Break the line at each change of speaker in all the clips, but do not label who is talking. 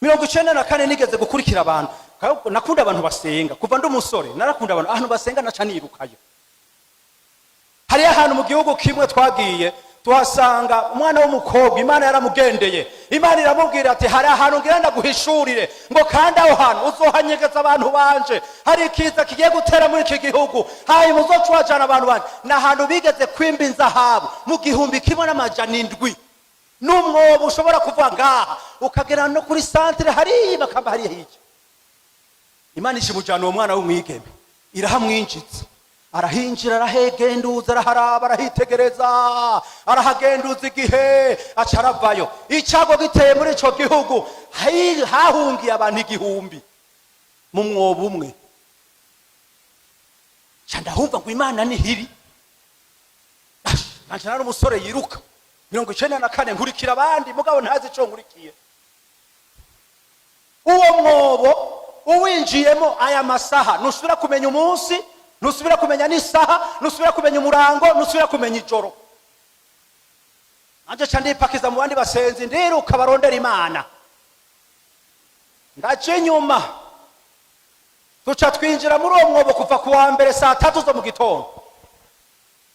94 nigeze gukurikira abantu. Nakunda abantu basenga kuva ndi umusore, narakunda abantu, ahantu basenga naca nirukayo. Hariyo ahantu mu gihugu kimwe twagiye, tuhasanga umwana w'umukobwa. Imana yaramugendeye, Imana iramubwira ati: "Hari ahantu ngira ndaguhishurire," ngo "kandi aho hantu uzohanyegeza abantu banje. Hari ikiza kigiye gutera muri iki gihugu, hanyuma uzoca uhajana abantu banje." Ni ahantu bigeze kwimba inzahabu mu 1700, n'umwobo ushobora kuva ngaha ukagera no kuri centre hariya, bakamba hariya hirya. Imana ishimujana uwo mwana w'umwigeme, irahamwinjiza, arahinjira, arahegenduza, araharaba, arahitegereza, arahagenduza igihe, aca aravayo. Icyago giteye muri ico gihugu, hahungiye abantu 1000 mu mwobo umwe. Ca ndahumva ngo Imana nihiri. Nanje nari umusore yiruka 94, nkurikira abandi, mugabo ntazi ico nkurikiye. Uwo mwobo uwinjiyemo, aya masaha ntusubira kumenya umunsi, ntusubira kumenya n'isaha, ntusubira kumenya umurango, ntusubira kumenya ijoro. Nanje ca ndipakiza mu bandi basenzi, ndiruka barondera Imana, ndaca inyuma. Duca twinjira muri uwo mwobo kuva ku wa mbere saa 3 zo mu gitondo.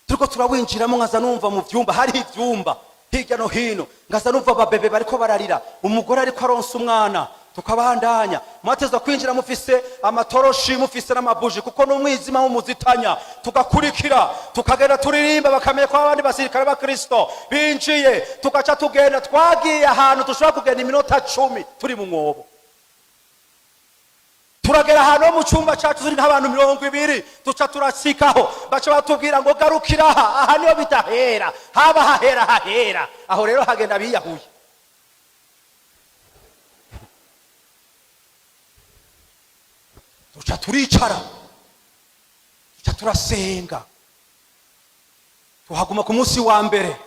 Turiko turawinjiramo, nkaza numva mu vyumba, hariho ivyumba hirya no hino, ngaza numva ababebe bariko bararira, umugore ariko aronsa umwana. Tukabandanya, mwatezwa kwinjira mufise amatoroshi, mufise n'amabuji, kuko n'umwizima w'umuzitanya. Tugakurikira, tukagenda turirimba, bakamenya ko abandi basirikare ba Kristo binjiye. Tugaca tugenda. Twagiye ahantu dushobora kugenda iminota 10 turi mu mwobo. Turagera ahantu ho mu cyumba cyacu turi nk'abantu 20, duca turasikaho. Baca batubwira ngo: "Garukira aha, aha niho bidahera, haba hahera hahera." Aho rero hagenda biyahuye. Duca turicara, duca turasenga, tuhaguma ku munsi wa mbere.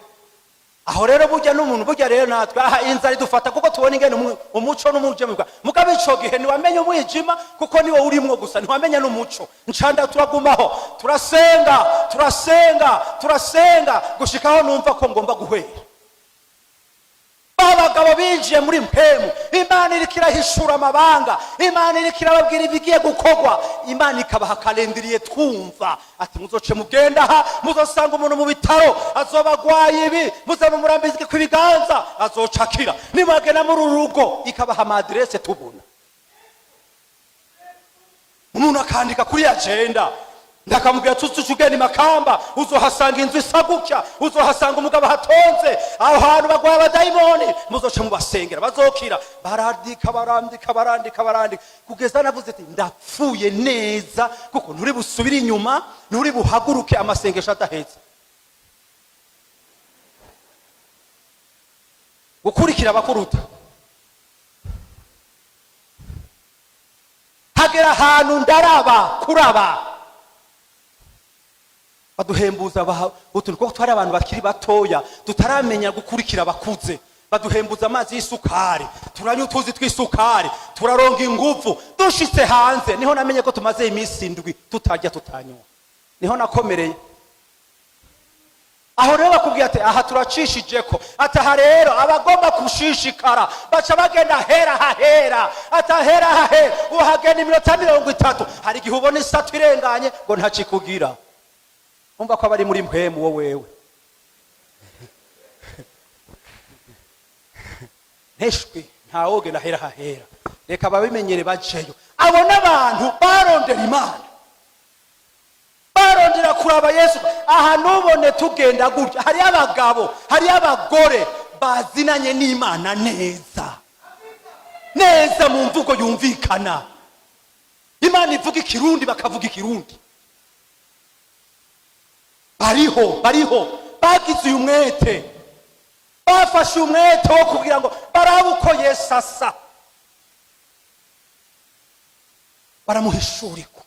Aho rero burya n'umuntu, burya rero natwe aha inzara idufata, kuko tubona ingene umuco n'umwijima. Mugabo ico gihe ntiwamenya umwijima, kuko niwo urimwo gusa, ntiwamenya n'umuco. Ncanda turagumaho, turasenga, turasenga, turasenga, gushikaho numva ko ngomba guhwera. Ba bagabo binjiye muri mpemu, Imana iriko irahishura amabanga, Imana iriko irababwira ibigiye gukorwa, Imana ikabaha calendrier. Twumva ati: "Muzoce mugenda aha, muzosanga umuntu mu bitaro, azoba agwaye ibi, muze mumurambike ku ibiganza, azocakira. Nimwagenda muri uru rugo." Ikabaha ama adresse. Tubona umuntu akandika kuri agenda, ndakamubwira: "Tuzuca ugenda imakamba, uzohasanga inzu isa gutya, uzohasanga umugabo ahatonze, aho hantu bagwaye abadayimoni, muzoca mubasengera bazokira." Barandika, barandika, barandika, barandika, kugeza navuze ati: "Ndapfuye neza, kuko nturi busubire inyuma, nturi buhaguruke amasengesho adahetse." Gukurikira abakuruta. Hagera ahantu ndaraba kuraba, baduhembuza utuntu, kuko twari abantu bakiri batoya tutaramenya gukurikira abakuze. Baduhembuza amazi y'isukari, turanywa utuzi tw'isukari, turaronga inguvu. Dushitse hanze niho namenye ko tumaze iminsi 7 tutarya, tutanywa. Niho nakomereye. Aho rero bakubwiye ati: "Aha turacishijeko." Ati: "Aha rero abagomba gushishikara baca bagenda hera hahera." Ati: "Ahera hahera uhagenda iminota 30, hari igihe ubona isatu irenganye ngo ntacikugira." Umva ko abari muri mpwemu wo wewe nteshwi, ntawogenda hera hahera, reka babimenyere bajeyo. Abo n'abantu barondera Imana, barondera kuraba Yesu. Aha nubone tugenda gutya, hariyo abagabo, hariyo abagore bazinanye n'Imana neza neza, mu mvugo yumvikana. Imana ivuga ikirundi, bakavuga ikirundi. Bariho, bariho bagize uyu mwete, bafashe umwete wo kugira ngo barabe uko Yesu asa, baramuhishurirwa.